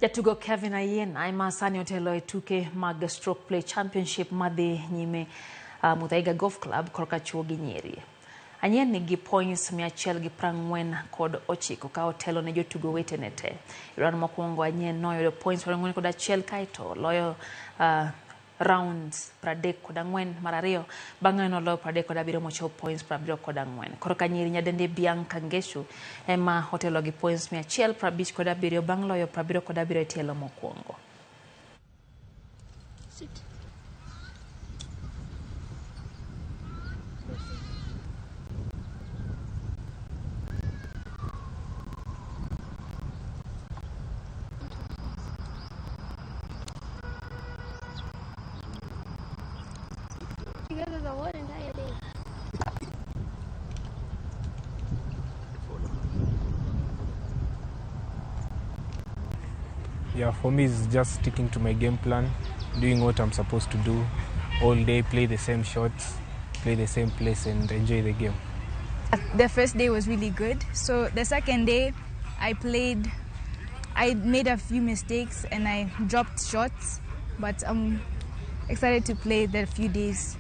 Jatugo Kevin Ayien ema sani otelo e tuke mag Stroke Play Championship madhi nyime Muthaiga Golf Club korka chuo gi nyiri. Anyien nigi points 149 ka otelo ne jotugo wetene te. E round mokwongo Anyien noyudo points 41 kaeto loyo rounds 34 mar ariyo bang'e noloyo 37 mochopo points 74. Korka nyiri nyadendi Bianca Ngeshu ema otelo gi points 157 bang' loyo 77 e tielo mokwongo. Sit. Together the whole entire day. Yeah, for me it's just sticking to my game plan, doing what I'm supposed to do all day, play the same shots, play the same place and enjoy the game. The first day was really good. So the second day I played, I made a few mistakes and I dropped shots, but I'm excited to play the few days.